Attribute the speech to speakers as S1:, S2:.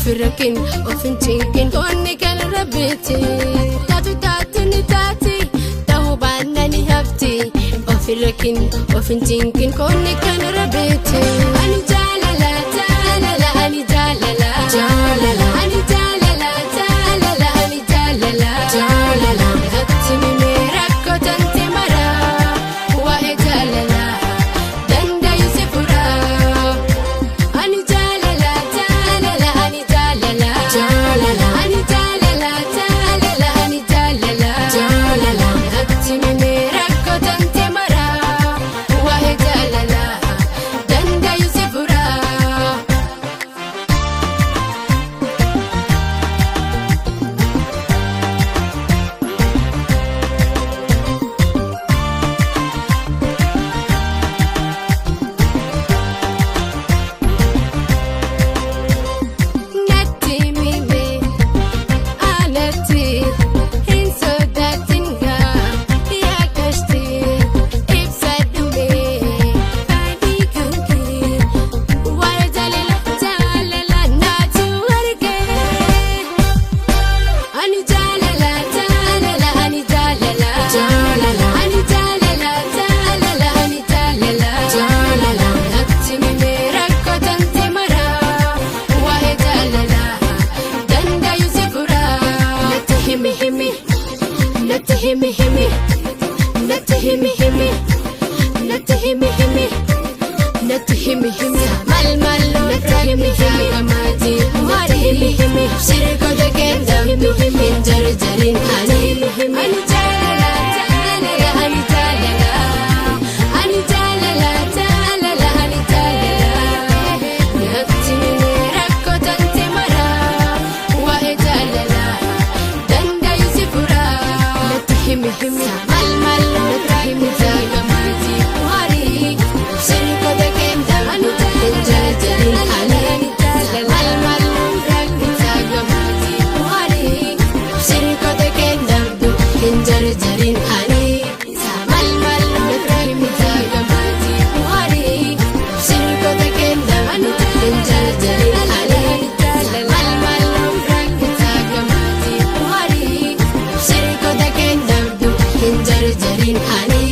S1: Ofirrakin ofin cinqin konni kan rabbiiti. Taatu taatu ni taati ta'uu baannaan ni hafti. Ofirrakin ofin cinqin konni kan rabbiiti. Ani jaalala jaalala ani jaalala jaalala ani jaalala jaalala ani jaalala jaalala. Natti mimee rakkoo tante maraa waa'ee jaalala dandayu si furaa. Ani jaalala jaalala ani jaalala jaalala ani jaalala jaalala ani jaalala jaalala. Natti mimee rakkoo tante maraa waa'ee jaalala dandayu si furaa. Natti mimee anatti hin sodaatin gaa yaa kashti ibsa dhumee fadhii kan kee waa'ee jaalala jaalala naatu argee. Ani jaalala jaalala ani jaalala jaalala ani jaalala jaalala ani jaalala jaalala. Natti mimee rakkoo tante maraa waa'ee jaalala dandayu si furaa. Natti himi himi natti himi himi natti himi himi natti himi himi natti himi himi mal mal natti himi himi gamaaji natti himi himi shirkoota keendamtu hin jarjarin ani himi himi ani jaalala jaalala ani jaalala ani jaalala jaalala ani jaalala. Natti mimee rakkoo tante maraa waa'ee jaalala dandayu si furaa. Natti himi himi mal mal natti himi gamaaji warii shirkoota keendamtu hin jarjarin ani mal mal gamaaji warii shirkoota keendamtu hin jarjarin ani mal mal gamaaji warii shirkoota keendamtu hin jarjarin ani mal mal gamaaji warii shirkoota keendamtu hin jarjarin ani.